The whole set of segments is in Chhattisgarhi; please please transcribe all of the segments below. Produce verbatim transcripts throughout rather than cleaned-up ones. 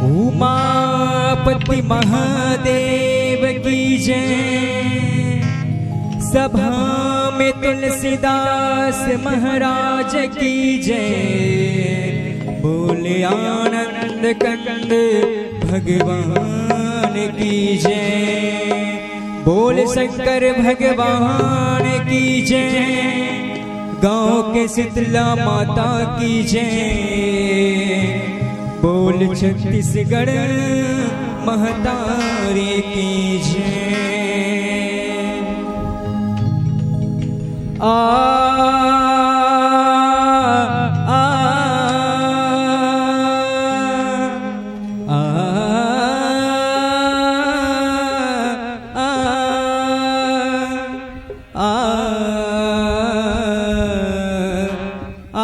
उमापति महादेव की जय। सभा में तुलसीदास महाराज की जय। बोले आनंद कंद भगवान की जय। बोल शंकर भगवान की जय। गांव के शीतला माता की जय। बोल छत्तीसगढ़ महतारी की जय। आ, आ, आ, आ, आ। आ, आ, आ।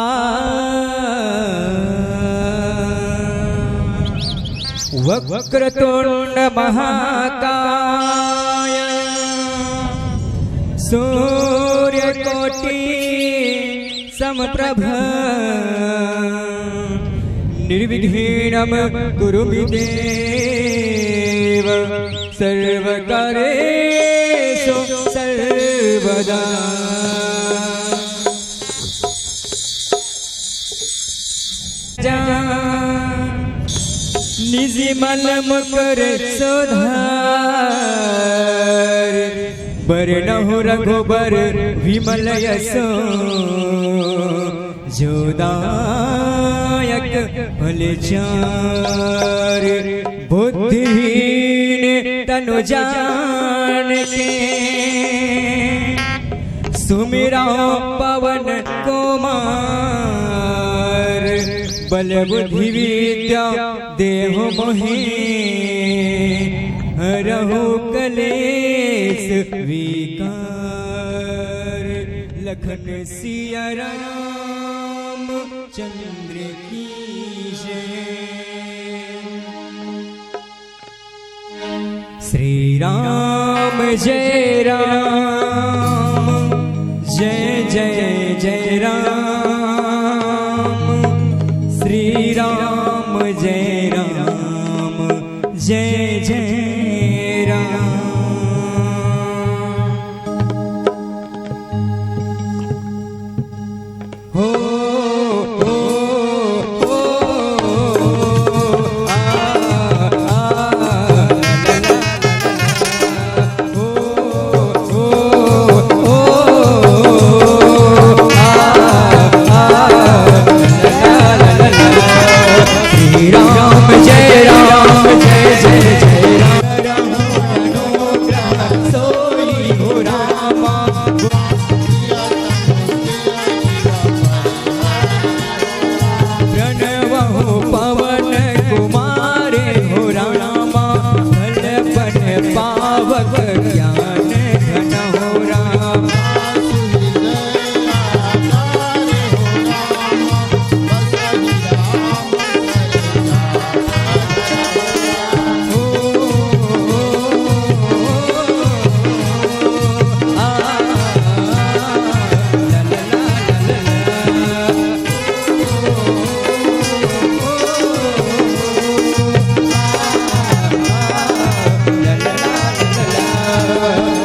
वक्रतुंड महाकाय सूर्यकोटि समप्रभ निर्विघ्नं कुरु मे देव सर्वकार्येषु सर्वदा। जा निज मल मुकुर सुधार बरनहु रघुबर विमल यशो जो दायक फल चार। बुद्धिहीन तनु जान के सुमिरौ पवन कुमार। बल बुद्धि विद्या देहु मोहि हरहु कलेस विकार। लखन सिया राम चंद्र की जय। श्री राम जय राम जय जय जय राम। श्री राम जय राम जय जय राम। हो, हो, हो, आ, आ, आ, ला, ला, ला, ला, हो, हो, हो, आ, आ, ला, ला, ला, ला, ला। श्री राम जय राम जय जय जय राम। सोई हो रामा। प्रणवहु पवन कुमार हो रामा, बल बन पावक ज्ञान घन हो रामा।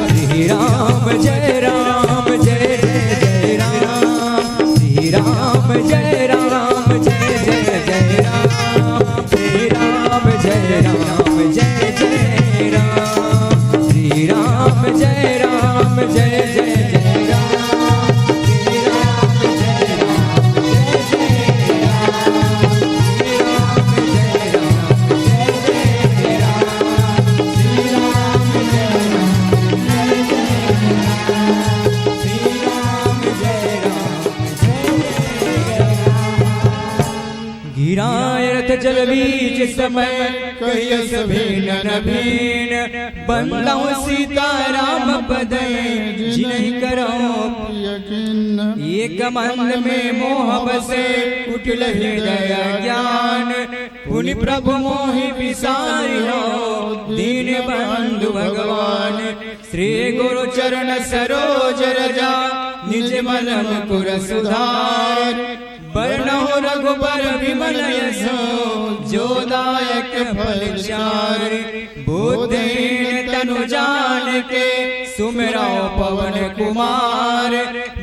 श्री राम जय राम जय जय जय राम। श्री राम जय राम जय जय जय राम। श्री राम जय राम जय जय राम। श्री राम जय राम जय जय जय राम। श्री राम जय राम जय जय राम। श्री राम जय राम जय जय राम। श्री राम जय राम जय जय राम। श्री राम जय राम जय जय राम। गिराय रथ जल बीच समय, कहियस भिन्न न भिन्न। बंदौ सीता राम पद जिनहि करौ यकीन। एक मंद में मोह बसे, कुटिल हृदय ज्ञान। पुनि प्रभु मोहि बिसारिहौ, दीन बंधु भगवान। श्री गुरु चरण सरोज रजा, निज मल मुकुर सुधार। बरनहु रघुबर विमल यशो, जो दायक फल चार। बुद्धिहीन तनु जान के सुमिरौ पवन कुमार।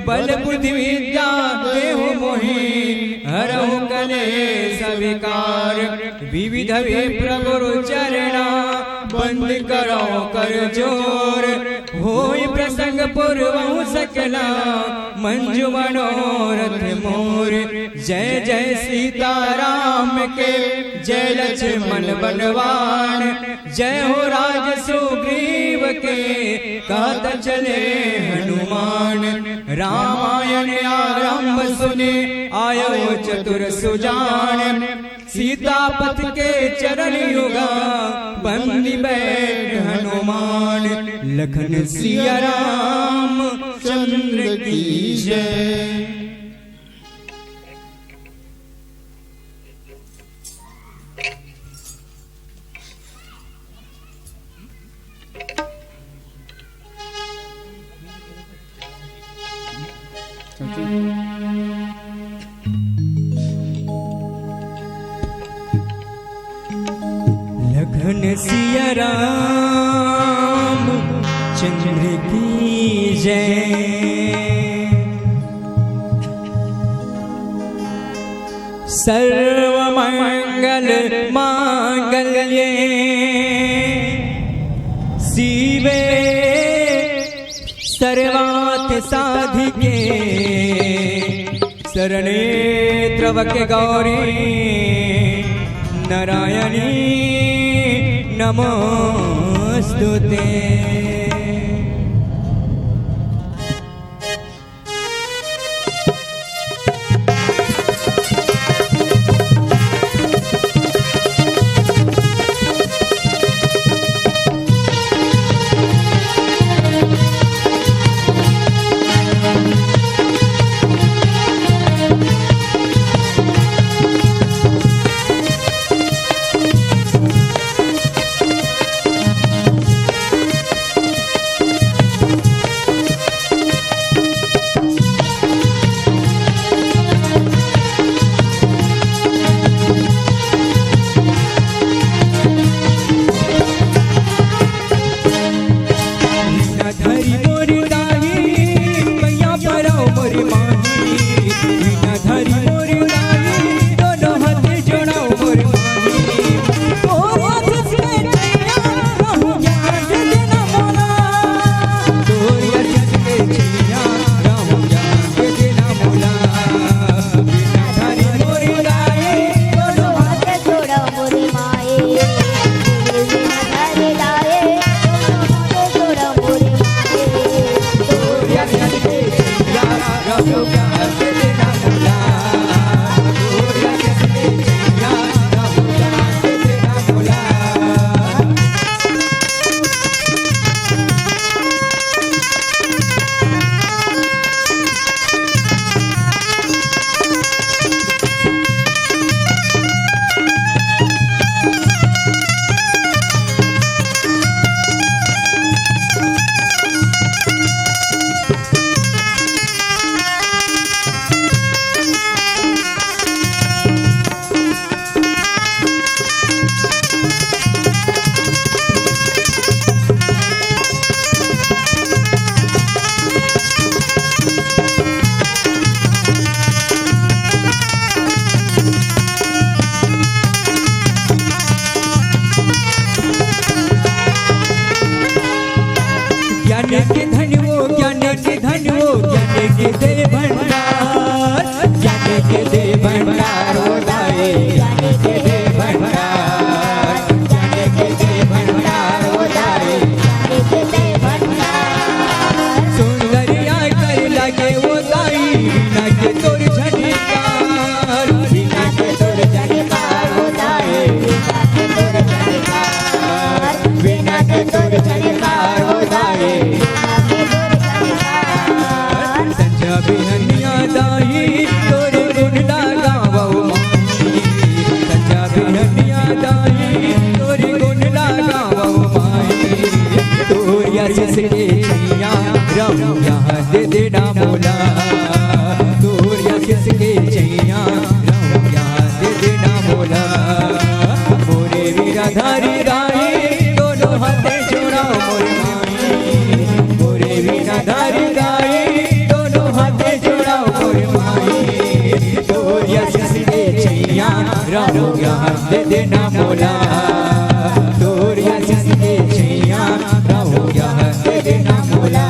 बल बुद्धि विद्या देहु मोहि हरहु कलेस विकार। विविध विप्र गुरु चरणा बंद करौ कर जोर। होई प्रसंग पुरवहु सकला मंजु मनोरथ मोर। जय जय सीताराम के जय लक्ष्मण बलवान। जय हो राज सुग्रीव के कहत चले हनुमान। रामायण आरंभ सुने आयो चतुर सुजान। सीता पथ के चरण युगा बंदी बैठ हनुमान। लखन सिया राम चंद्र की जय। लखन सिया राम चंद्र की जय। सर्व मंगल मांगल्ये शिवे सर्वार्थ साधिके। शरणे त्र्यंबके गौरी नारायणी नमोस्तुते। ज्ञान के धन वो, ज्ञान के धन वो, ज्ञान के दे भंडार, ज्ञान के दे भंडार हो दाई, ज्ञान के दे भंडार, ज्ञान के दे भंडार हो दाई, ज्ञान के दे भंडार। सुंदरिया कर लगे वो दाई, बिना के तोर झनकार, बिना के तोर झनकार हो दाई, बिना के तोर झनकार, बिना के तोर झनकार हो दाई। संझा भी धारी गाई, दोनों हाथे जोड़ाओ मोर माई। मोरे बिना धारी गाई, दोनों हाथे जोड़ाओ मोर माई। तोर आशीष के छैया रहो यहाँ दे देना मोला। तोर आशीष के छैया रहो यहाँ दे देना मोला।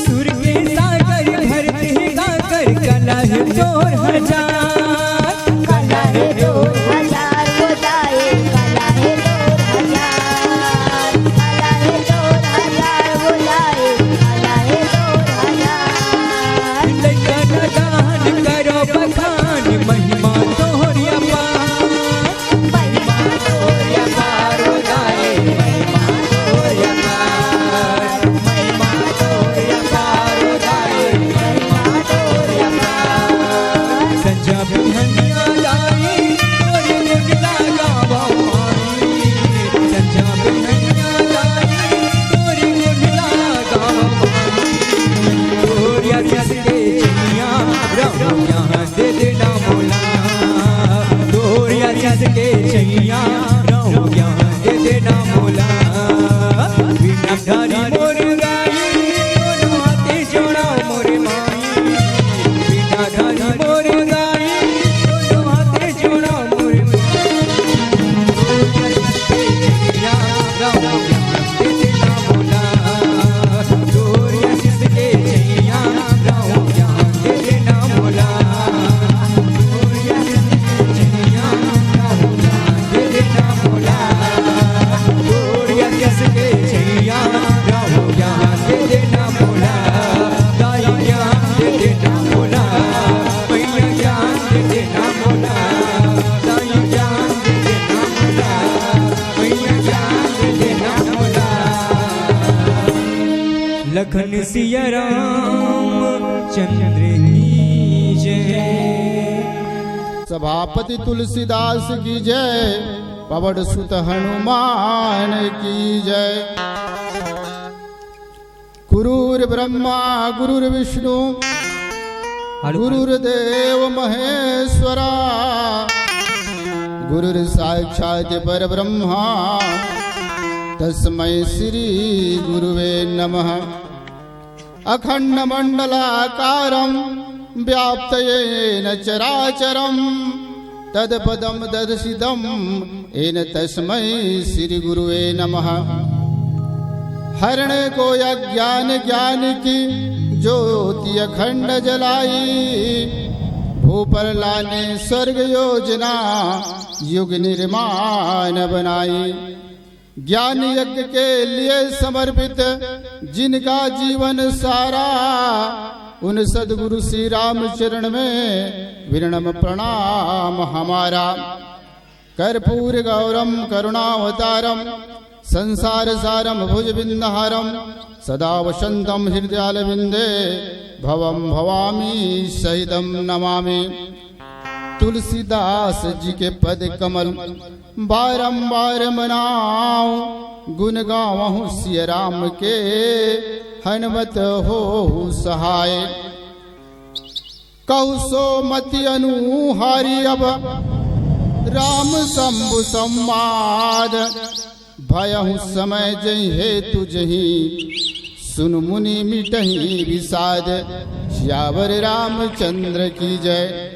सुर के सागर धरती गाकर कला है तोर हजार। कला है तोर हजार, वो दाए, कला है तोर हजार। कला है तोर हजार, वो दाए, कला है तोर हजार। लइका न दान करो बखान, महिमा तोहर अपार। महिमा तोर अपार हो जाए, महिमा तोर अपार, महिमा तोर अपार हो जाए, महिमा तोर अपार। संझा बिहनिया गाई, तोर गुण गावा माई। संझा बिहनिया गाई, तोर गुण गावा माई। तोर आशीष के छैया रहो यहाँ दे देना मोला। तोर आशीष के छैया रहो यहाँ दे देना मोला। बिना धारी मोर गाई, दोनों हाथे जोड़ाओ मोर माई। बिना धारी मोर गाई, दोनों हाथे जोड़ाओ मोर माई। तोर आशीष के छैया रहो यहाँ दे देना मोला। तोर आशीष के छैया रहो यहाँ दे देना मोला। तोर आशीष के छैया रहो यहाँ दे देना मोला। तोर आशीष के छैया रहो यहाँ दे देना मोला। दाई ज्ञान दे देना मोला। मैया ज्ञान दे देना मोला। दाई ज्ञान दे देना मोला। मैया ज्ञान दे देना मोला। लखन सिया राम चंद्र की जय। सभापति तुलसीदास की जय, पवन सुत हनुमान की जय। गुरुर्ब्रह्मा गुरुर्विष्णु हनुमान। गुरुर्देव महेश्वरा, गुरुर्साक्षात् परब्रह्मा, तस्मै श्री गुरुवे नमः। अखंडमंडलाकारं व्याप्तं येन चराचरं, तत्पदं दर्शितं येन तस्मै श्री गुरुवे नमः। हरने को अज्ञान ज्ञान की ज्योति अखंड जलाई, भू पर लाने स्वर्ग योजना युग निर्माण बनाई। ज्ञान यज्ञ के लिए समर्पित जिनका जीवन सारा, उन सदगुरु श्री रामचरण में विनम्र प्रणाम हमारा। कर्पूर गौरम करुणावतारम संसार सारम भुजबिंदहारम सदा वसंतम हृदयालविंदे भवम भवामी सहितम नमामि। तुलसीदास जी के पद कमल बारंबार मनाओ, गुण गावहु सिय राम के, हनुमत होहु सहाय। कहु सो मति अनुहारी अब, राम शंभु संवाद। भयहु समय जहि हेतु जहि, सुन मुनि मिटहि विषाद। सियावर रामचंद्र की जय।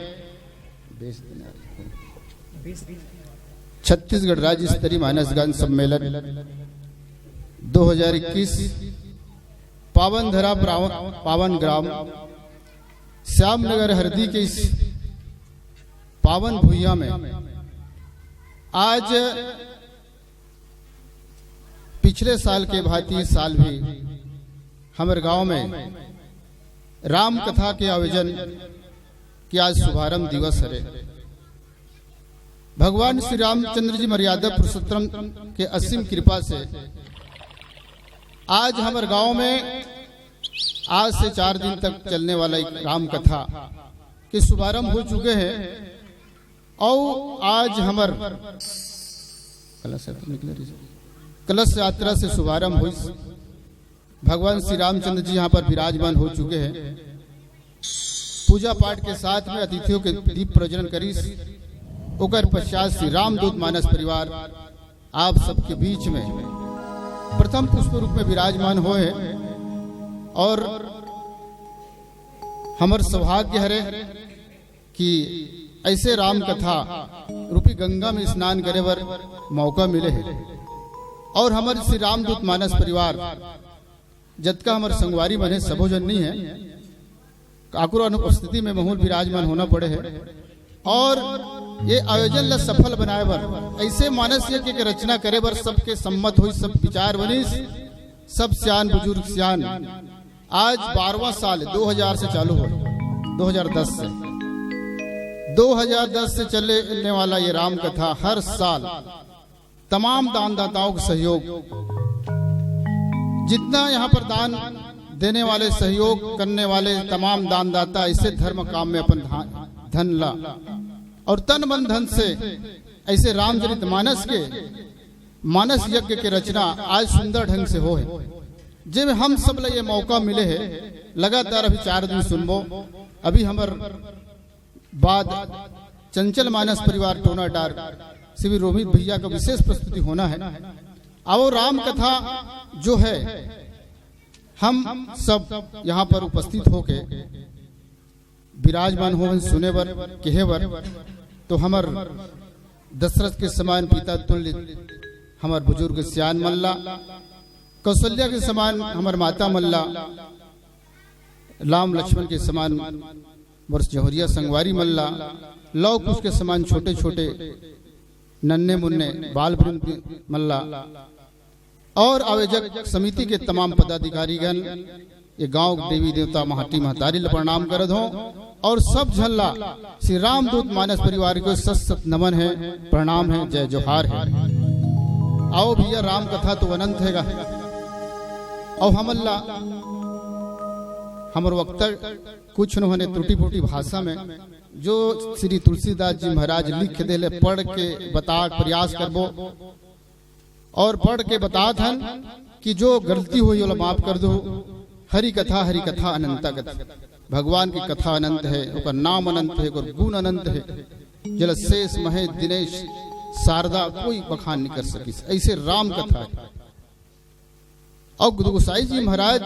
छत्तीसगढ़ राज्य स्तरीय मानस गान सम्मेलन दो हज़ार इक्कीस, पावन धरा प्राव-, पावन ग्राम श्याम नगर हरदी के इस पावन भुइया में आज पिछले साल के भांति इस साल भी हमर गांव में राम कथा के आयोजन कि आज शुभारंभ दिवस हरे। भगवान श्री रामचंद्र जी मर्यादा पुरुषोत्तम के असीम कृपा से आज हमर गांव में आज से चार दिन तक चलने वाला एक राम कथा के शुभारंभ हो चुके हैं। और आज हमर कलश यात्रा निकले रही, कलश यात्रा से शुभारंभ हुई। भगवान श्री रामचंद्र जी यहाँ पर विराजमान हो चुके हैं। पूजा पाठ के साथ में अतिथियों के दीप प्रज्वलन करिस। ओकर पश्चात श्री रामदूत मानस परिवार आप सबके बीच में प्रथम पुष्प रूप में विराजमान होए। और हमर सौभाग्य हरे कि ऐसे राम कथा रूपी गंगा में स्नान करे बर मौका मिले है। और हमर श्री रामदूत मानस परिवार जतका हमर संगवारी मन हे, सबो झन नहीं है, काकरो अनुपस्थिति में महूं विराजमान होना पड़े है। और ये आयोजन ला सफल बनाए बर, ऐसे मानस यज्ञ के रचना करे बर सबके सम्मत हुई, सब विचार बनिस, सब सियान बुजुर्ग सियान। आज बारहवाँ साल दो हज़ार से चालू हो, दो हज़ार दस से, दो हज़ार दस से चलने वाला ये राम कथा हर साल तमाम दानदाताओं का सहयोग, जितना यहाँ पर दान देने वाले, सहयोग करने वाले तमाम दानदाता ऐसे धर्म काम में अपन धा-, धन ला और तन मन धन से ऐसे रामचरित मानस के, मानस यज्ञ के रचना आज सुंदर ढंग से हो है। जब हम सब ला ये मौका मिले है, लगातार अभी चार दिन सुनबो, अभी हमर बाद चंचल मानस परिवार टोनाटार श्री रोहित भैया का विशेष प्रस्तुति होना है। और राम कथा जो है, हम सब यहाँ पर उपस्थित होके विराजमान होवन सुने बर, कहे बर, तो हमर दशरथ के समान पिता तुल्य हमर बुजुर्ग सियान मन ला, कौशल्या के समान हमर माता मन ला, राम लक्ष्मण के समान वर्ष जहुरिया संगवारी मन ला, लव कुश के समान छोटे छोटे नन्हे मुन्ने बाल वृंद मन ला और आयोजक समिति के तमाम पदाधिकारीगण, ये गांव के देवी देवता महटी महतारी ला प्रणाम करत हों और सब झन ला श्री रामदूत मानस परिवार को सत सत नमन है, प्रणाम है, जय जोहार है। आओ भैया, राम कथा तो अनंत हैगा। और हमन ला, हमर वक्ता कुछ उन्होंने त्रुटि फूटी भाषा में जो श्री तुलसीदास जी महाराज लिख देले, पढ़ के बता प्रयास करबो। और पढ़ के बतात हन कि जो गलती होई ओला माफ कर दो। हरि कथा, हरि कथा अनंता कथा। भगवान की कथा अनंत है, ओकर नाम अनंत है, ओकर गुण अनंत है। जेला शेष, महेश, दिनेश, शारदा कोई बखान नहीं कर सकिस। ऐसे राम कथा है। और गुरु गोसाई जी महाराज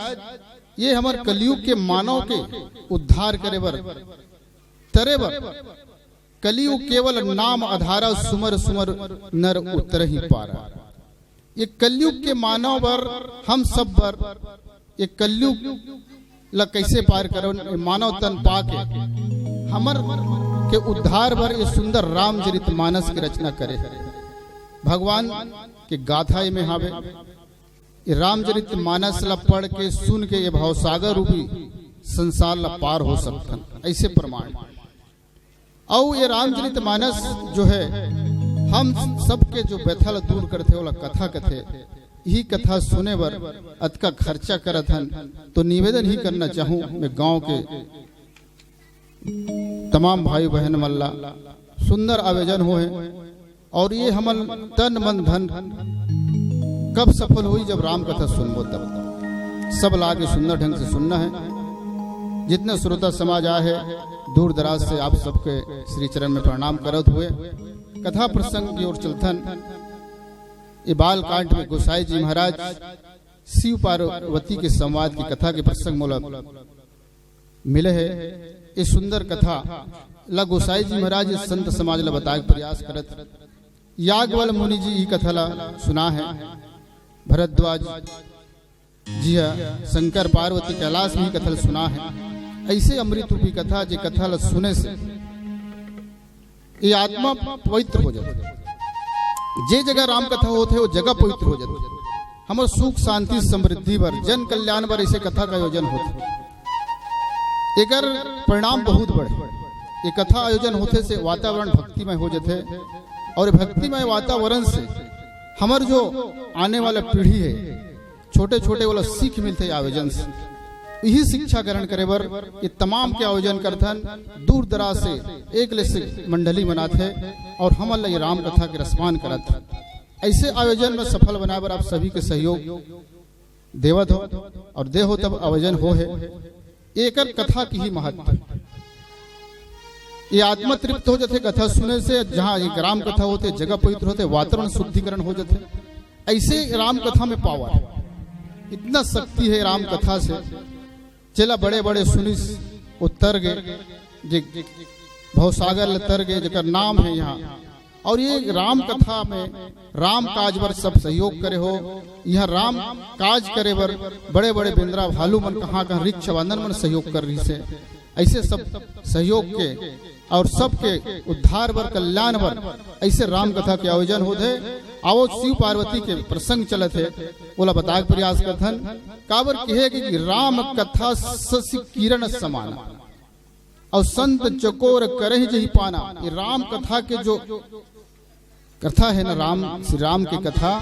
ये हमर कलयुग के मानव के उद्धार करे बर, तरे बर, कलयुग केवल नाम आधारा, सुमर सुमर नर उतरहि पारा। ये कलयुग के मानव बर, हम सब बर, ये कलयुग ला कैसे पार करन, ये मानव तन पाके हमर के उद्धार बर ये सुंदर रामचरित मानस के रचना करे। भगवान के गाथा ये में हावे। ये रामचरित मानस ला पढ़ के, सुन के ये भवसागर रूपी संसार ला पार हो सकथन, ऐसे प्रमाण। अउ ये रामचरित मानस जो है, हम सबके जो व्यथा ला दूर करथे, ओला कथा कथे। यही कथा सुने बर अतका खर्चा करत हन, तो निवेदन ही करना चाहूँ मैं गांव के तमाम भाई बहन मन ला। सुंदर आयोजन होहे और ये हमन तन मन धन कब सफल होई, जब राम कथा सुनबो तब। सब ला के सुंदर ढंग से सुनना है। जितने श्रोता समाज आए है दूर दराज से, आप सबके श्री चरण में प्रणाम करत हुए कथा प्रसंग की ओर चलथन। ये बाल कांड में गोसाई जी महाराज शिव पार्वती के संवाद की कथा के प्रसंग मोला मिले है। ये सुंदर कथा ला गोसाई जी महाराज इस संत समाज ला बताए के प्रयास करत। याज्ञवल्क्य मुनि जी ई कथा ला सुना है। भरद्वाज जी हा शंकर पार्वती कैलाश में ई कथा ला सुना है। ऐसे अमृत रूपी कथा, जे कथा ला सुने से ये आत्मा पवित्र हो जाती। जे जगह राम कथा होथे, वो जगह पवित्र हो जाती। हमर सुख, शांति, समृद्धि बर, जन कल्याण बर ऐसे कथा का आयोजन होथे। एकर परिणाम बहुत बड़े। ये कथा आयोजन होथे से वातावरण भक्तिमय हो जथे, और भक्तिमय वातावरण से हमर जो आने वाला पीढ़ी है, छोटे-छोटे वाला सीख मिलथे आयोजन से। यही शिक्षा ग्रहण करे बर ये तमाम के आयोजन करथन। दूर दराज से एक ले से मंडली मनाथे और हमन ला ये राम कथा के रसपान करत। ऐसे आयोजन में सफल बनाए बर आप सभी के सहयोग देवत हो और दे हो, तब आयोजन हो है। एकर कथा के ही महत्व, ये आत्मा तृप्त हो जाथे कथा सुने से। जहाँ एक राम कथा होथे, जगह पवित्र होथे, वातावरण शुद्धिकरण हो जाथे। ऐसे राम कथा में पावर, इतना शक्ति है राम कथा से। जेला बड़े बड़े सुनिस, वो तर गे, जे भवसागर ले तर गे, जेकर नाम है यहाँ। और ये राम कथा में, राम काज बर सब सहयोग करे हो। यहाँ राम काज करे बर बड़े बड़े बेंदरा भालू मन, कहाँ कहाँ रिक्ष वानर मन सहयोग कर रहिसे। ऐसे सब सहयोग के और सबके उद्धार बर, कल्याण बर ऐसे राम कथा के आयोजन होत हे। आवो, शिव पार्वती के प्रसंग चलत हे, ओला बताए के प्रयास करथन। काबर कहे कि राम कथा शशि किरण समान, और संत चकोर करहि जहि पाना। ये राम कथा के जो कथा है ना, राम, श्री राम के कथा,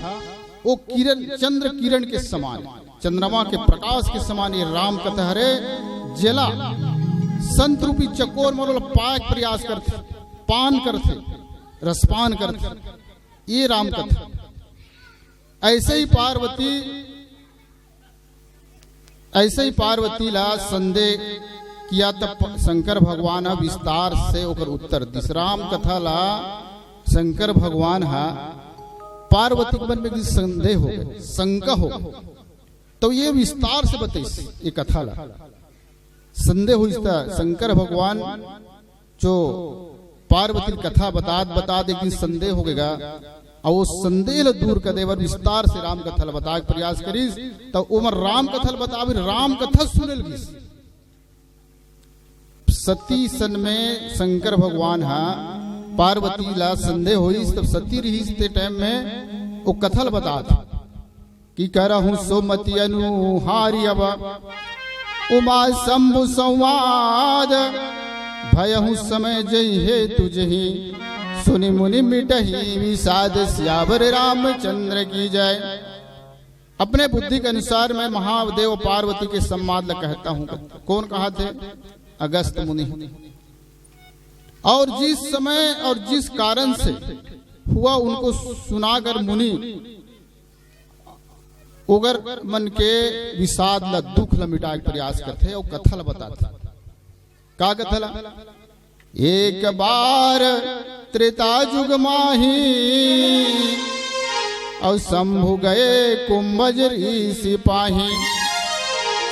वो किरण, चंद्र किरण के समान, चंद्रमा के प्रकाश के समान ये राम कथा हरे। जेला संत रूपी चकोर मन ओला पाए के प्रयास करथे, पान करथे, रसपान करथे। ये राम कथा। ऐसे ही पार्वती, ऐसे ही पार्वती ला संदेह किया, तब शंकर भगवान ह विस्तार से ओकर उत्तर दिस। राम कथा ला शंकर भगवान ह पार्वती के मन में भी संदेह हो गे, शंका हो गे, तो ये विस्तार से बताइस ये कथा ला। संदेह होइस त शंकर भगवान जो पार्वती ल कथा बतात बतात एक दिन संदेह हो गे गा, अउ वो संदेह ल दूर करे बर विस्तार से राम कथा ल बताए के प्रयास करिस। त ओमन राम कथा ल बताबे, राम कथा सुने ल गिस। सती सन में शंकर भगवान ह पार्वती ला संदेह होइस, तब सती रहिस ते टाइम में वो कथा ल बतात कि करहु सुमति अनुहारि अब उमा शंभु संवाद, भयहु समय जहि हेतु जहि सुनि मुनि मिटहि विषाद। सियावर रामचंद्र की जय। अपने बुद्धि के अनुसार मैं महादेव पार्वती के संवाद ल कहता हूँ। कौन कहा थे? अगस्त मुनि। और जिस समय और जिस कारण से हुआ, उनको सुनाकर मुनि ओकर मन के विषाद ला, दुख ला मिटाए के प्रयास करथे अउ कथा ला बताथे। का कथा ला? एक बार त्रेता जुग माही, अउ शंभु गए कुंभज ऋषि पाही।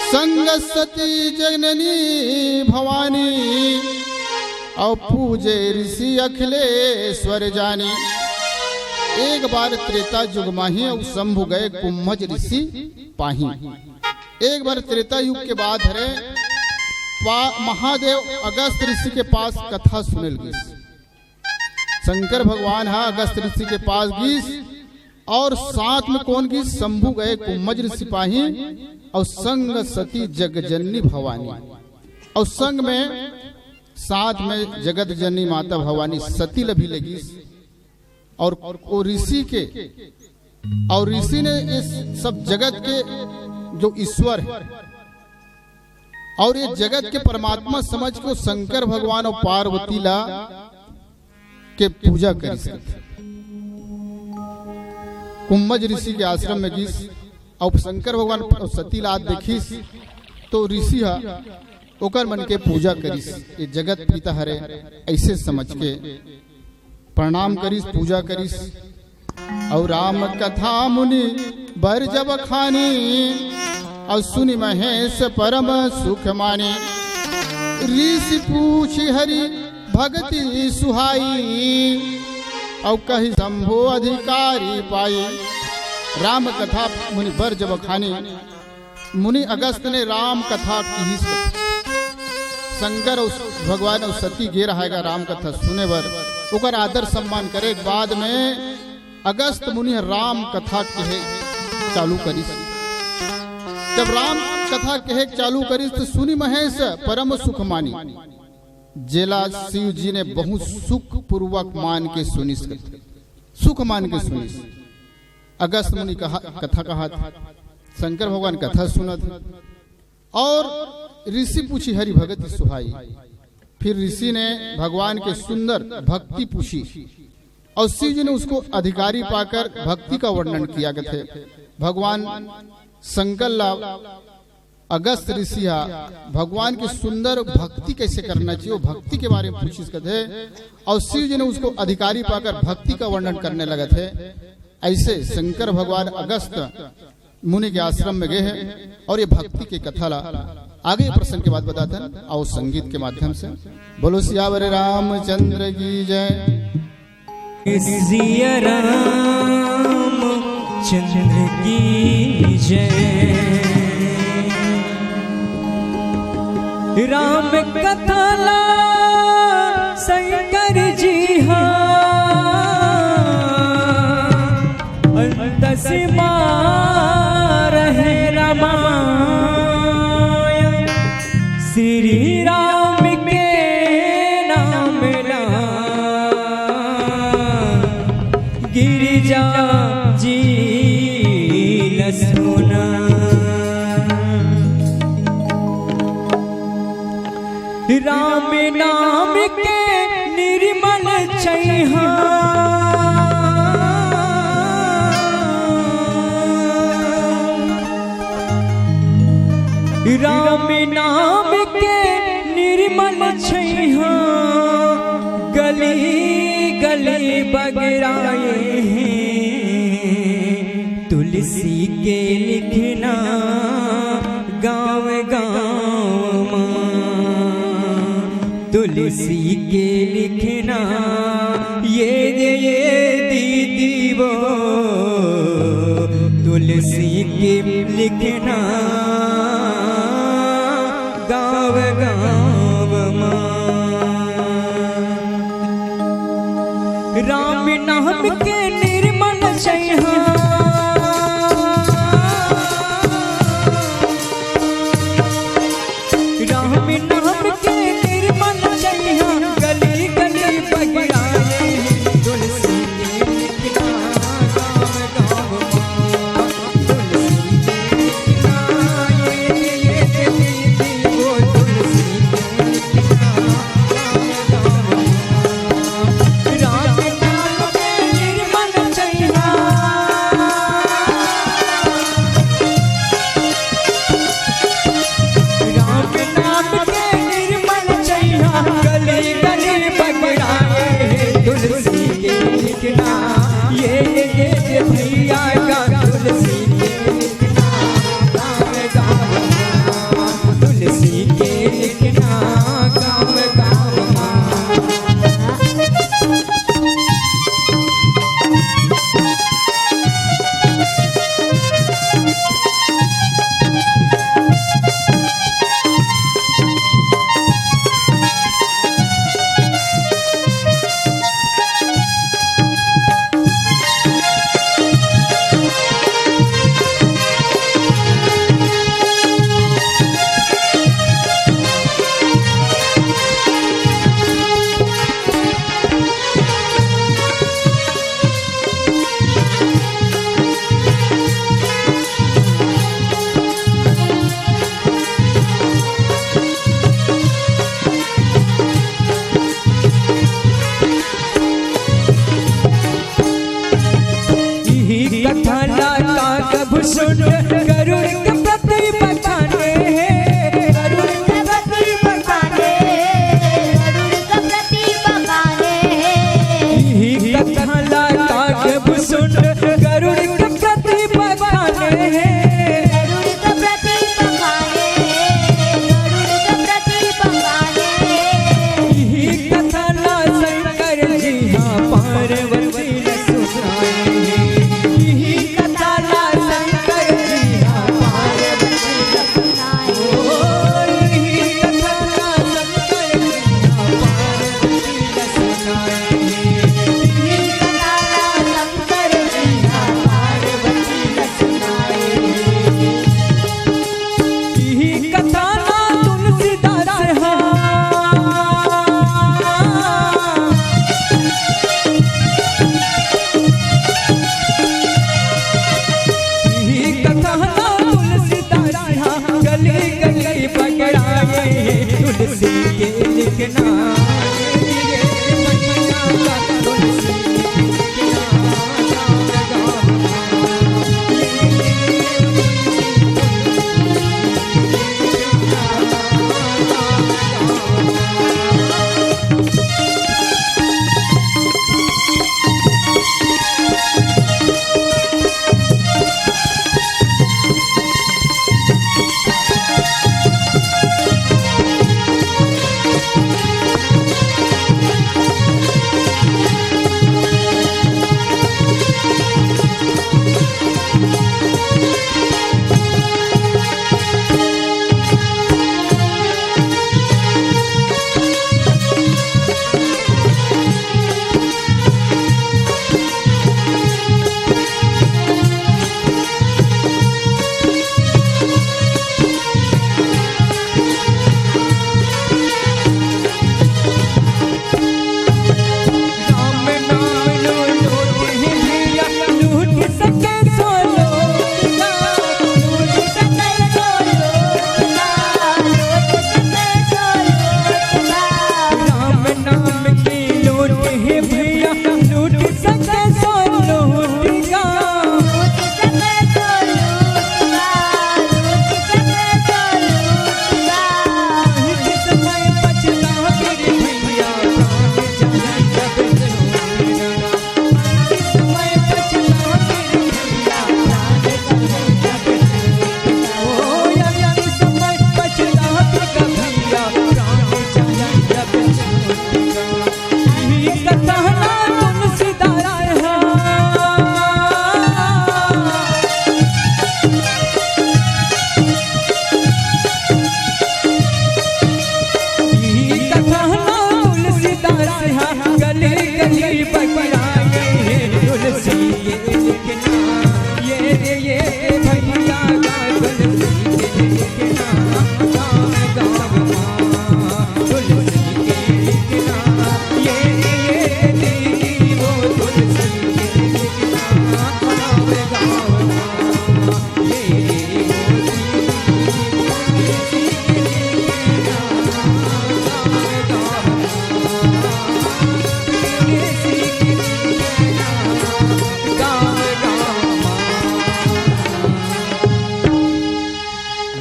संग सती जननी भवानी, अउ पूजे ऋषि अखिलेश्वर जानी। एक बार त्रेता जुग माही, अउ शंभु गए कुंभज ऋषि पाही। एक बार त्रेता युग के बात हरे, पा-, महादेव अगस्त ऋषि के पास कथा सुने ल गिस। शंकर भगवान ह अगस्त ऋषि के पास गिस, अउ साथ में कौन गिस? शंभु गए कुंभज ऋषि पाही, अउ संग सती जग जननी भवानी, अउ संग में साथ में जगत जननी माता भवानी सती ल भी ले गिस। अउ वो ऋषि के, अउ ऋषि ने इस सब जगत के जो ईश्वर है अउ ये जगत के परमात्मा समझ के शंकर भगवान अउ पार्वती ला के पूजा करिस। कुंभज ऋषि के आश्रम में गिस, अउ शंकर भगवान अउ सती ला देखिस, तो ऋषि ह ओकर मन के पूजा करिस। ये जगत पिता हरे, ऐसे समझ के प्रणाम करिस, पूजा करिस। अउ राम कथा मुनि बर जब खानी, अउ सुनि महेश परम सुख मानी। ऋषि पूछि हरि भगति सुहाई, अउ कहि शंभु अधिकारी पाई। राम कथा मुनि बर जब खानी, मुनि अगस्त ने राम कथा किहिस। शंकर अउ भगवान अउ सती गे रहय गा राम कथा सुने बर। ओकर आदर सम्मान करे के बाद में अगस्त मुनि ह राम कथा कहे चालू करिस। जब राम कथा कहे चालू करिस, तो सुनि महेश परम सुख मानी। जेला शिव जी ने बहुत सुखपूर्वक मान के सुनिस कथे, सुख मान के सुनिस। अगस्त मुनि कहा, कथा कहत, शंकर भगवान कथा सुनत, और ऋषि पूछी, "हरि भगति सुहाई।" फिर ऋषि ने भगवान के सुंदर भक्ति पूछी और शिव जी ने उसको अधिकारी पाकर भक्ति का वर्णन किया कथे। भगवान शंकर ला अगस्त ऋषि हा भगवान की सुंदर भक्ति कैसे करना चाहिए, वो भक्ति के बारे में पूछिस कथे, और शिव जी ने उसको अधिकारी पाकर भक्ति का वर्णन करने लगे थे। ऐसे शंकर भगवान अगस्त मुनि के आश्रम में गए हैं और ये भक्ति के कथा ला आगे प्रसंग के बाद बताते हैं। आओ संगीत के माध्यम से बोलो सियावर रामचंद्र की जय। सिया राम चंद्र की जय। राम कथा ला शंकर जी हा अंतस मार है रामायण। श्री राम के नाम ला गिरिजा जी लसुना। राम नाम के निर्मल छैहा। राम नाम के निर्मल छैहा। गली गली बगराए हैं तुलसी के लिखना। गाँव गाँव मा तुलसी के लिखना। ये दे ये दीदी वो तुलसी के लिखना। गाँव गाँव मा राम नाम के निर्मल छैहा। राम नाम के निर्मल छैहा। गली गली बगराए तुलसी के लिखना। गाँव गाँव मा तुलसी के लिखना। ये, ये, ये, ये, वो तुलसी के लिखना। गाँव गाँव मा राम नाम के निर्मल छैहा।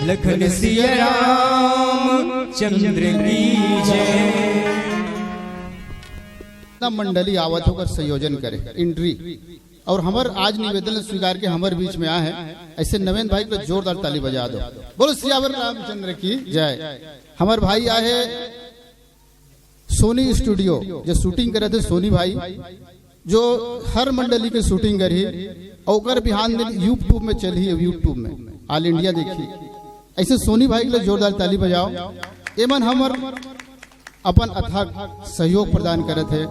लखन सिया राम चंद्र की जय। ना मंडली आवत होकर संयोजन करे, एंट्री। और हमर आज निवेदन स्वीकार के हमर बीच में आए हैं ऐसे नवेंद्र भाई को जोरदार ताली बजा दो। बोलो सियावर रामचंद्र की जय। हमर भाई आए हैं सोनी स्टूडियो, जो शूटिंग करे थे सोनी भाई, जो हर मंडली के शूटिंग करी, और ओकर बिहान दिन YouTube में चली, YouTube में ऑल इंडिया देखी। ऐसे सोनी भाई के लिए जोरदार ताली बजाओ। एमन हमर अपन अथक सहयोग प्रदान करे थे।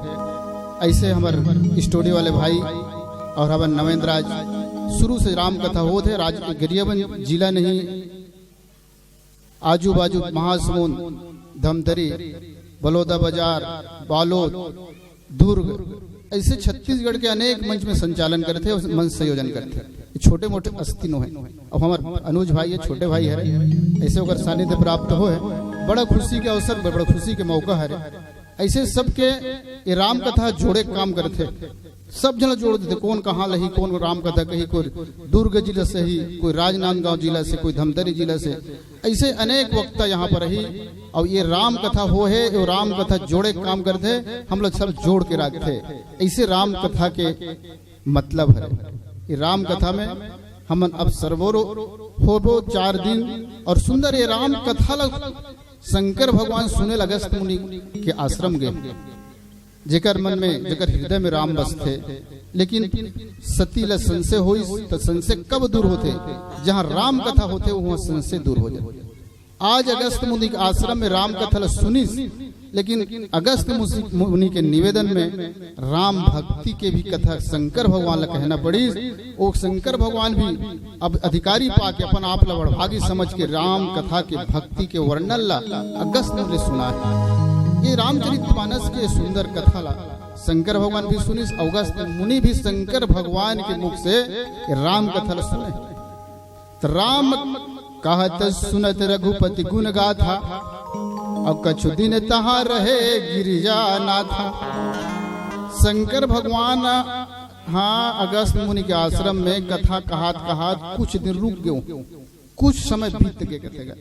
ऐसे हमर स्टूडियो वाले भाई और हमर नवेंद्र राज, शुरू से राम कथा होत है। राज गरियाबंद जिला नहीं, आजू बाजू महासमुंद, धमतरी, बलौदा बाजार, बालोद, दुर्ग, ऐसे छत्तीसगढ़ के अनेक मंच में संचालन करथे और मंच संयोजन करथे। ये छोटे मोटे अस्ती नो है। अब हमर अनुज भाई है, छोटे भाई है, ऐसे ओकर सानिध्य प्राप्त हो है। बड़ा खुशी के अवसर, बड़ा खुशी के मौका है। ऐसे सबके ये राम कथा जोड़े के काम करथे। सब झन जोड़ देथे, कौन कहाँ लही, कौन राम कथा कही, कोई दुर्ग जिला से ही, कोई राजनांदगांव जिला से, कोई धमतरी जिला से, ऐसे अनेक वक्ता यहाँ पर ही। और ये राम कथा हो है, ये राम कथा जोड़े के काम करथे, हम लोग सब जोड़ के रखथे। ऐसे राम कथा के मतलब है। ये राम कथा में हमन अब सरबोरो होबो चार दिन। और सुंदर ये राम कथा ल शंकर भगवान सुने ल अगस्त मुनि के आश्रम गए, जेकर मन में, जेकर हृदय में राम बसथे, लेकिन सती ल संशय होइस, त संशय कब दूर होथे? जहाँ राम कथा होथे, वहाँ संशय दूर हो जाथे। आज अगस्त मुनि के आश्रम में राम कथा ल सुनिस, लेकिन अगस्त मुसि-, मुनि के निवेदन में राम भक्ति के भी कथा शंकर भगवान ल कहना पड़िस। वो शंकर भगवान भी अब अधिकारी पाके अपन आप ल बड़भागी समझ के राम कथा के भक्ति के वर्णन ला अगस्त मुनि सुना है। ये रामचरित मानस के सुंदर कथा ला शंकर भगवान भी सुनिस, अगस्त मुनि भी शंकर भगवान के मुख से ये राम कथा ला सुने। त राम कहत सुनत रघुपति गुण गाथा, और कछु दिन तहाँ रहे गिरिजा नाथा। शंकर भगवान, हाँ, अगस्त मुनि के आश्रम में कथा कहात कहात कुछ दिन रुक गयो, कुछ समय बीत गए कथे गा।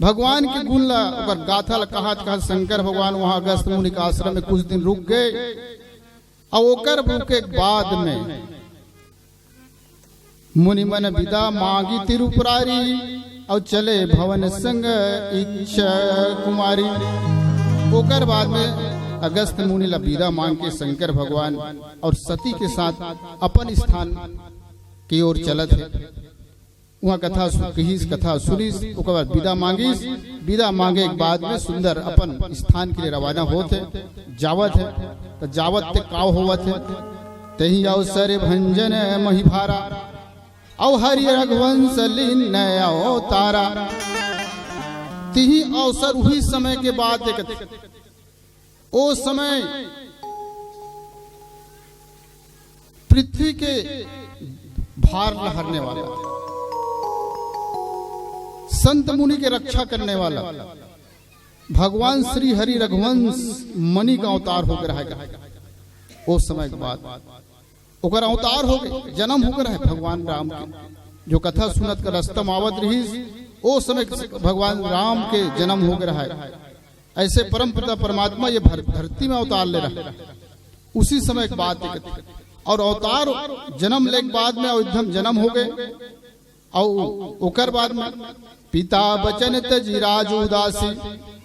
भगवान के गुण ला, ओकर गाथा ला कहात कहात शंकर भगवान वहाँ अगस्त मुनि के आश्रम में कुछ दिन रुक गए। और ओकर रुके के बाद में मुनि मन बिदा मांगी तिरुपुरारी, और चले भवन संग इच्छा कुमारी। ओकर बाद में अगस्त मुनि ला बिदा मांग के शंकर भगवान और सती के साथ अपन स्थान की ओर चलत है। वहाँ कथा सु-, कहिस, कथा सुनिस, ओकर बाद बिदा मांगिस। बिदा मांगे के बाद में सुंदर अपन स्थान के लिए रवाना होत है, जावत है। त जावत ते का होवत है? तेहि अवसर भंजन महि भारा, अउ हरि रघुवंश लीन अवतारा। तिही अवसर, उही समय के बात एक, ओ समय पृथ्वी के भार लहरने वाला, संत मुनि के रक्षा करने वाला भगवान श्री हरि रघुवंश मणि का अवतार होकर रहेगा। ओ समय के बाद ओकर अवतार हो गए, जन्म होकर है भगवान राम के। जो कथा सुनत कर रास्ता में आवत रहीस, ओ समय भगवान राम के जन्म होकर है। ऐसे परम पिता परमात्मा ये भर-, धरती में अवतार ले रहा। उसी समय एक बात एक, और अवतार जन्म ले के बाद में अयोध्या में जन्म हो गए। और ओकर बाद में पिता बचन तजि राज उदासी,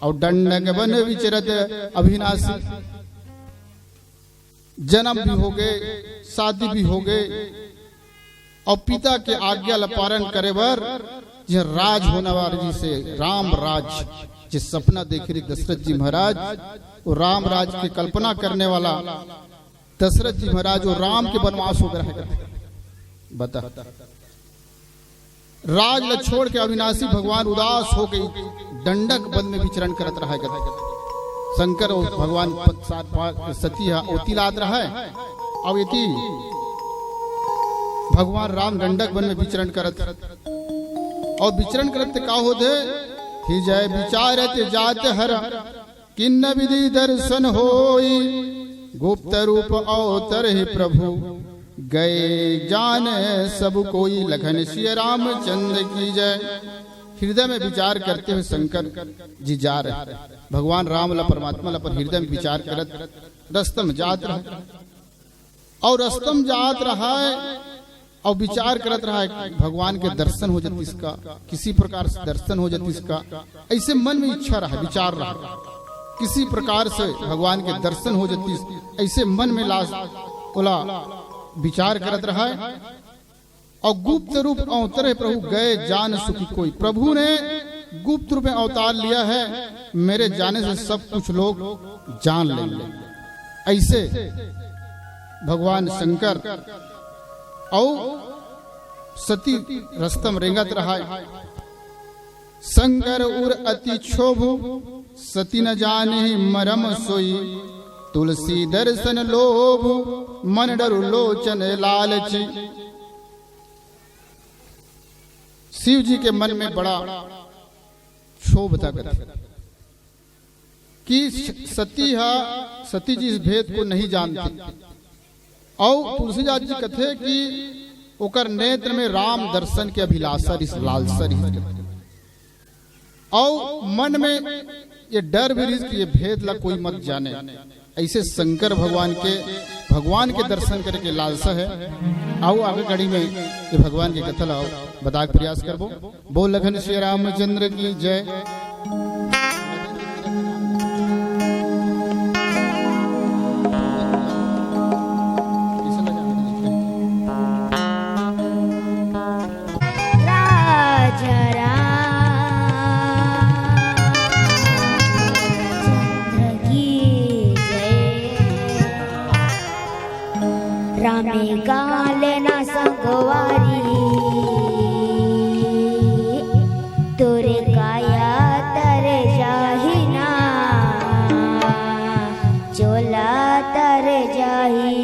और दंडक वन विचरत अविनाशी। जन्म भी हो गए, शादी भी हो गए, और पिता के आज्ञा ला पालन करे बर जे राज होने वाले, जिसे राम राज, जे सपना देखे रहे दशरथ जी महाराज, वो राम राज की कल्पना करने वाला दशरथ जी महाराज, वो राम के वनवास होकर है। बता, राज ल छोड़ के अविनाशी भगवान उदास हो गई, दंडक वन में विचरण करत रहा है। शंकर और भगवान पत-, साथ पा-, सती है, ओती लात रहा है। अब यति भगवान राम दंडक वन में विचरण करत, और विचरण करत ते का होते? हि जय विचारत जात हर, किन्न विधि दर्शन होई, गुप्त रूप अवतरहि प्रभु गए जान सब कोई, लखन सिया रामचंद्र की जय। हृदय में विचार करते हुए शंकर जी जा रहे हैं। भगवान राम ला, परमात्मा ला अपन हृदय में विचार करत रस्ता में जात रहे। अउ रस्ता में जात रहा है अउ विचार करत रहा है कि भगवान के दर्शन हो जातिस का, किसी प्रकार से दर्शन हो जातिस का, ऐसे मन में इच्छा रहा, विचार रहा, किसी प्रकार से भगवान के दर्शन हो जातिस, ऐसे मन में लाज ओला विचार करत रहा है। अउ गुप्त रूप अवतरे प्रभु, गए जान सुखी कोई। प्रभु ने गुप्त रूप में अवतार लिया है, मेरे जाने से सब कुछ लोग जान लेंगे। ऐसे भगवान शंकर अउ सती रस्ता में रेंगत रहा है। शंकर उर अति क्षोभ, सती न जाने मरम सोई। तुलसी दर्शन लोभ, मन डरु लोचन लालची। शिव जी के मन में बड़ा क्षोभ था कथे कि सती हा, सती जी इस भेद को नहीं जानती। अउ तुलसीदास जी कथे कि ओकर नेत्र में राम दर्शन के अभिलाषा रिहिस, लालसा रिहिस। अउ मन में ये डर भी रिहिस कि ये भेद ला कोई मत जाने। ऐसे शंकर भगवान के, भगवान के दर्शन करे के लालसा है। अउ आगे कड़ी में ये भगवान के कथा ला बता के प्रयास करबो। बोल लखन श्री रामचंद्र की जय। राजा रामचंद्र की जय। रामे गाल ना संगवारी, तोरे काया तर जाही ना, चोला तर जाही।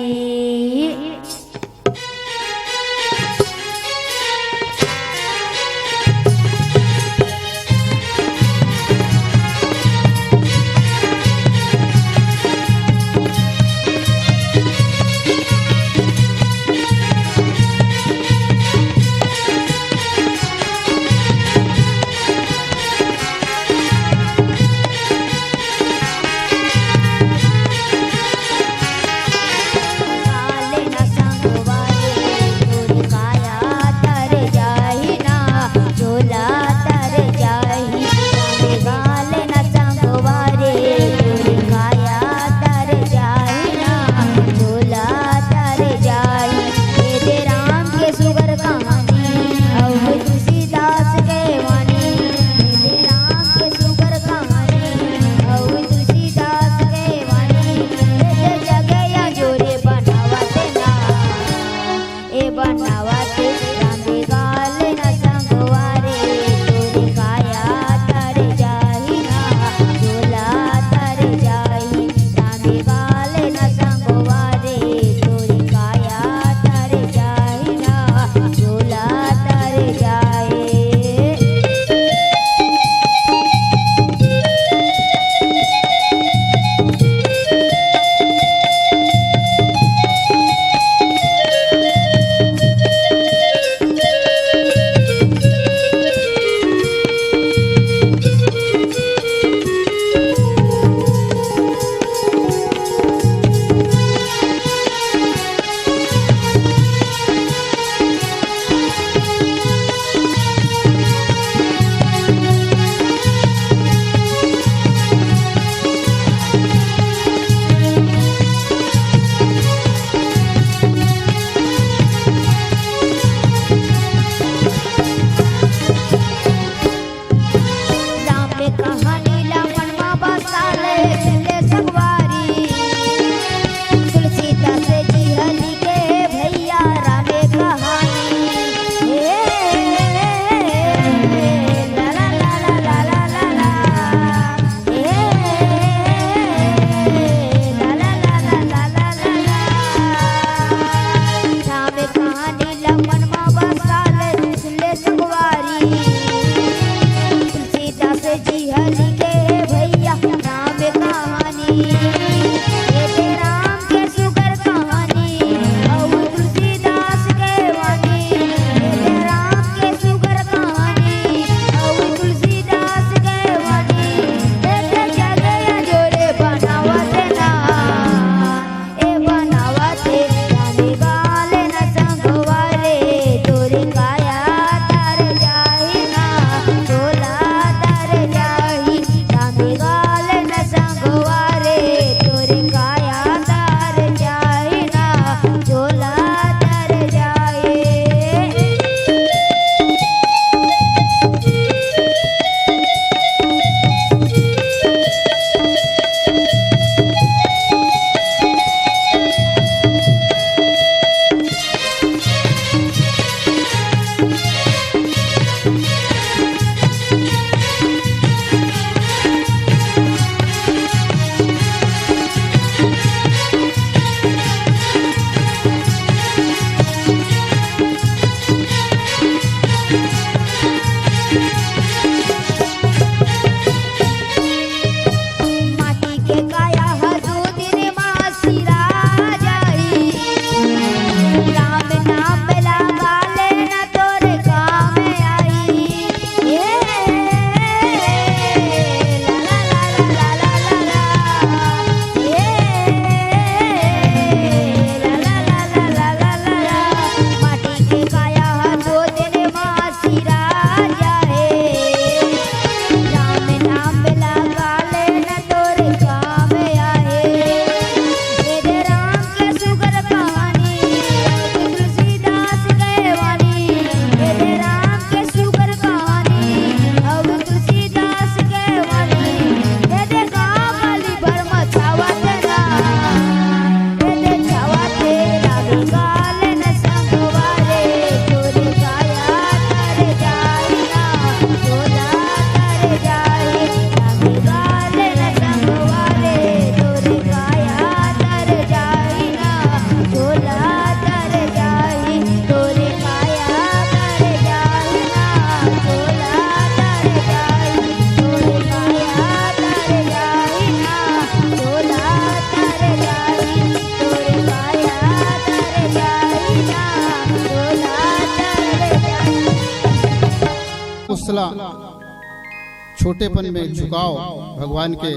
छोटेपन में झुकाव भगवान के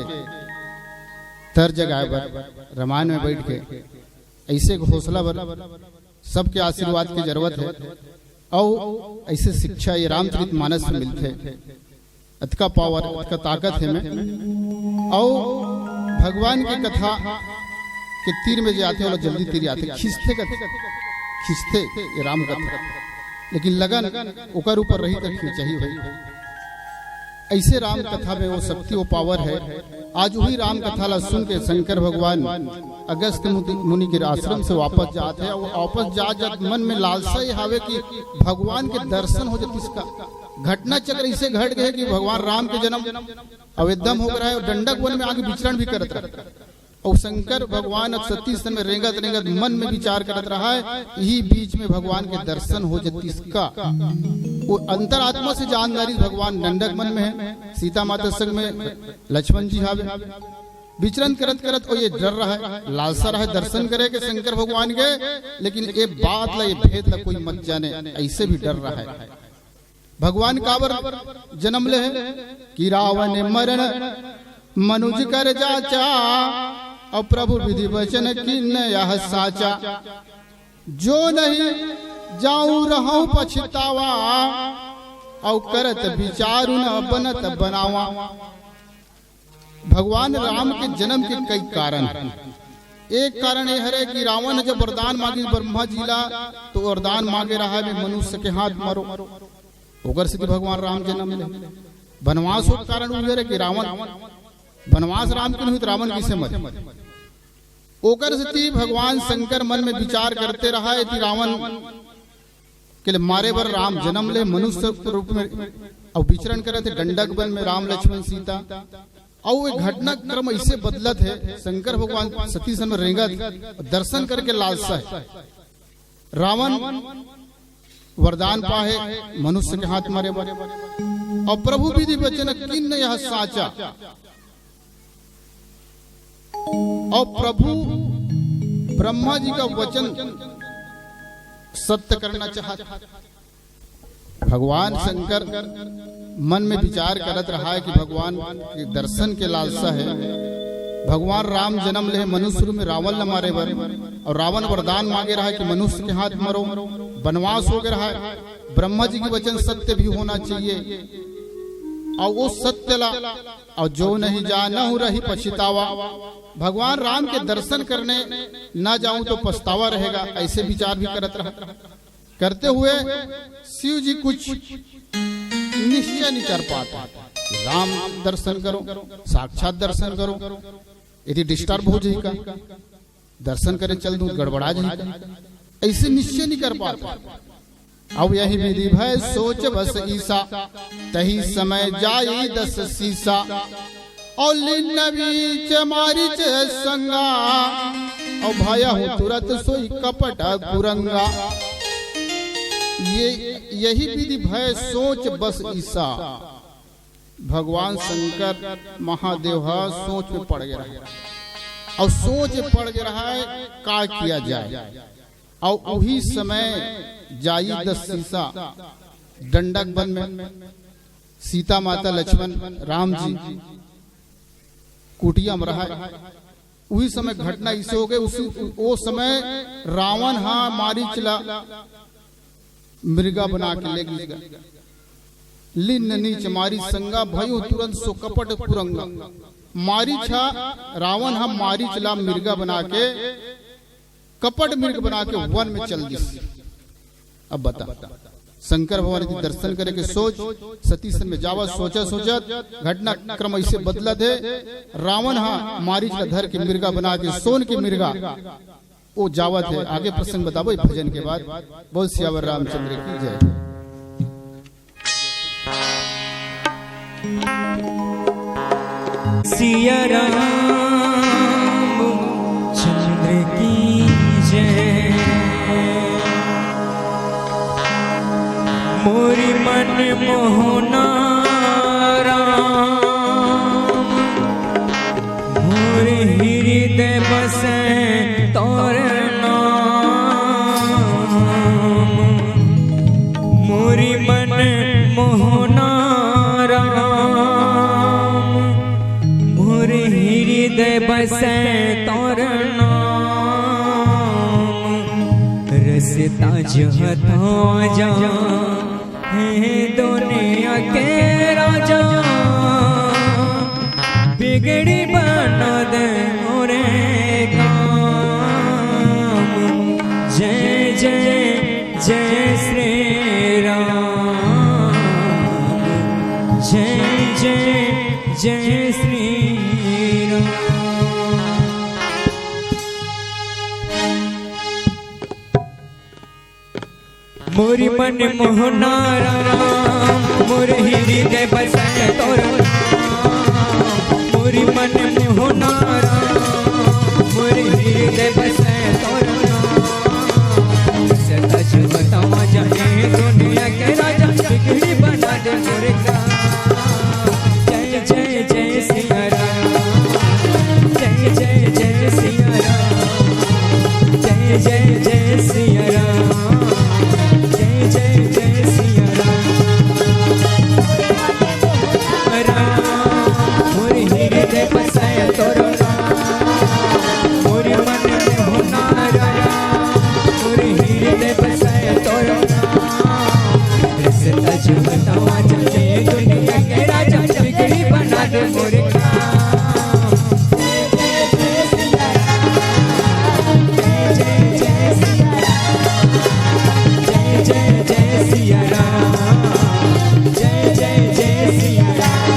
तर जगाए बर रामायण में बैठ के ऐसे एक हौसला बर सबके आशीर्वाद के जरूरत है। अउ ऐसे शिक्षा ये रामचरित मानस में मिलथे। अतका पावर, अतका ताकत है में। अउ भगवान की कथा के तीर में जे आथे, ओला जल्दी तीर आथे, खींचथे कथे, खींचथे ये राम कथा। लेकिन लगन ओकर ऊपर रही त खींचही होही। ऐसे राम कथा में वो शक्ति, वो पावर है। आज वही राम कथा ला सुन के शंकर भगवान अगस्त मुनि, मुनि के आश्रम से वापस जात है। वो वापस जा, जात मन में लालसा ये हावे कि भगवान के दर्शन हो जातिस का। घटना चक्र इसे घट गए कि भगवान राम के जन्म अउ एकदम हो रहा है, अउ दंडक वन में आके विचरण भी करत रहा। अउ शंकर भगवान अब सती सन में रेंगत रेंगत मन में विचार करत रहा है, यही बीच में भगवान के दर्शन हो जातिस का। वो अंतरात्मा से जानदारी भगवान दंडक वन में है, सीता माता संग में लक्ष्मण जी हावे। विचरण करत करत वो ये डर रहा है, लालसा रहा है दर्शन करे के शंकर भगवान के, लेकिन ये बात ला, ये भेद ला कोई मत जाने, ऐसे भी डर रहा है। भगवान काबर जन्म ले है कि रावण मरण मनुज कर जाचा, अउ प्रभु विधि वचन किन यह साचा। जो नहीं जाऊं रहूं पछतावा, अउ करत विचारु न बनत बनावा। भगवान राम के जन्म के कई कारण हैं। एक कारण ये हरे कि रावण जब वरदान मांगिस ब्रह्मा जी ला, तो वरदान मांगे रहा है, "मैं मनुष्य के हाथ मरो।" ओकर सेती भगवान राम जन्म ले। बनवास हो कारण उहे हरे कि रावण, बनवास राम के नहीं तो रावण किसे मरे? ओकर सेती भगवान शंकर मन में विचार करते रहा है कि रावण के लिए मारे बर राम जन्म ले मनुष्य के रूप में, अउ विचरण करत हे दंडक वन में राम लक्ष्मण सीता। अउ ये घटनाक्रम ऐसे बदलत है, शंकर भगवान सती सन में रेंगत, दर्शन करके लालसा है। रावण वरदान पाहे मनुष्य के हाथ मारे बर, अउ प्रभु विधि वचन किन यह साचा। अउ प्रभु ब्रह्मा जी का वचन सत्य करना चाहत। भगवान शंकर मन में विचार करत रहा है कि भगवान के दर्शन के लालसा है। भगवान राम जन्म ले मनुष्य रूप में रावण ला मारे बर, अउ रावण वरदान मांगे रहा है कि मनुष्य के हाथ मरो, बनवास हो गया है, ब्रह्मा जी के वचन सत्य भी होना चाहिए, अउ वो सत्य ला, अउ जो नहीं जानहु रही पछतावा। भगवान राम के दर्शन करने ना जाऊं तो पछतावा रहेगा, ऐसे विचार भी करत रहा। करते हुए शिव जी कुछ निश्चय नहीं कर पाता कि राम दर्शन करो, साक्षात दर्शन करो, यदि डिस्टर्ब हो जाएगा, दर्शन करे चल दूं, गड़बड़ा जाएगा, ऐसे निश्चय नहीं कर पाता। अब यही विधि भय सोच बस ईसा, तही समय जाई दस सीसा। अउ लीन बीच मारिच संगा, अउ भयहु तुरत सोई कपट कुरंगा। ये, यही विधि भय सोच बस ईसा। भगवान शंकर महादेव ह सोच में पड़ गया रहा, अउ सोच में पड़ गया रहा है, का किया जाए। अउ उही समय जाई दस सीसा दंडक वन में सीता माता, लक्ष्मण, राम जी कुटिया में रहा है। उही समय घटना इसे हो गए। उसी, ओ समय रावण हा मारीच ला मृगा बना के ले गिस गा। लीन नीच मारीच संगा, भयहु तुरंत सो कपट कुरंगा। मारीच हा, रावण हा मारीच ला मृगा बना के, कपट मृग बना के वन में चल दिस। अब बता, शंकर भगवान के दर्शन करे के सोच, सती सन में जावत सोचत सोचत घटनाक्रम ऐसे बदलत हे। रावण हा मारीच ला धर के मृगा बना के, सोन के मृगा, वो जावत हे। आगे प्रसंग बताबो भजन के बाद। बोल सियावर रामचंद्र की जय। सिया राम चंद्र की जय। मोरी मन मोहना राम, मोर हृदय बसे तोर नाम। मोरी मन मोहना बसै तोर नाम, रस्ता जो ताजा, हे दुनिया के राजा, बिगड़ी बना दे मोरे काम। जय जय जय श्री राम, जय जय जय श्री राम। मोरी मन मोहना राम, मोर हृदय बसै तोर नाम। मोरी मन मोहना राम, मोर हृदय बसै तोर नाम। सदा जुगतवा जाने दुनिया के राजा, बिगड़ी बना दे मोरे काम। जय जय जय सिया राम, जय जय जय सिया राम, जय जय जय सिया राम, जय जय जय सिया राम। राम, मोर हृदय बसै तोर नाम, मोर मन मोहना राम, मोर हृदय बसै तोर नाम। रस्ता जो बतावा जाने दुनिया के राजा, बिगड़ी बना दे मोरे काम। जय जय जय सिया राम, जय जय जय सिया राम, जय जय जय सिया राम।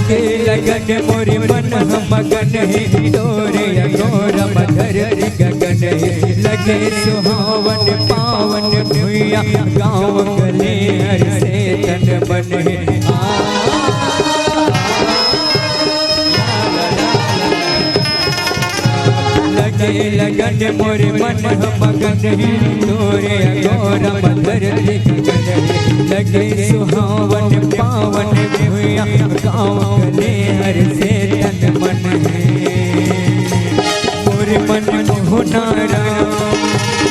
लगे लगन मोर मन ह मगन हे, तोरे अगोर म धरती गगन हे। लगे सुहावन पावन भुइयां, गाँव गले हर से तन मन हे। आ, लगे लगन मोर मन ह मगन हे, तोरे अगोर म धरती गगन हे। लगे सुहावन पावन भुइयां, गाँव गले हर से तन मन हे। मोर मन मोहना राम,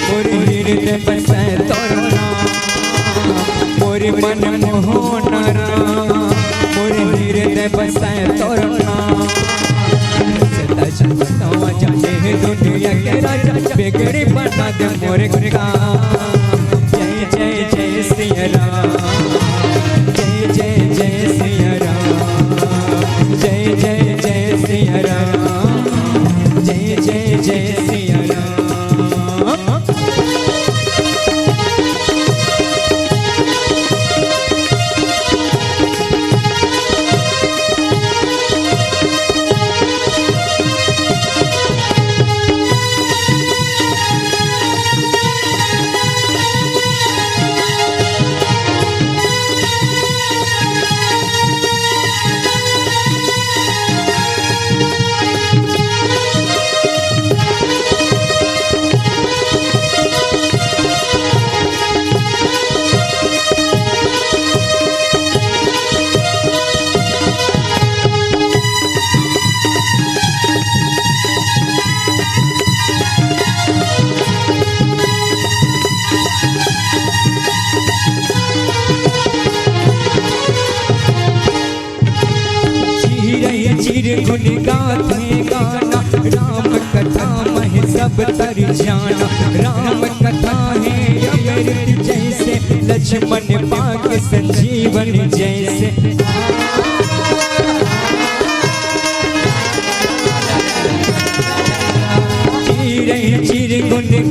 मोर हृदय बसै तोर नाम। मोर मन मोहना राम, मोर हृदय बसै तोर नाम। सदा जुगतवा जाने दुनिया के राजा, बिगड़ी बना दे मोरे काम। जय जय जय सिया राम, जय जय जय सिया राम, जय जय जय सिया राम, जय जय जय सिया राम। चिरई चिरगुन गाथे गाना, राम कथा मह सब तर जाना। राम कथा हे अमृत जैसे, लक्ष्मण पाके संजीवन जैसे। चिरई चिरगुन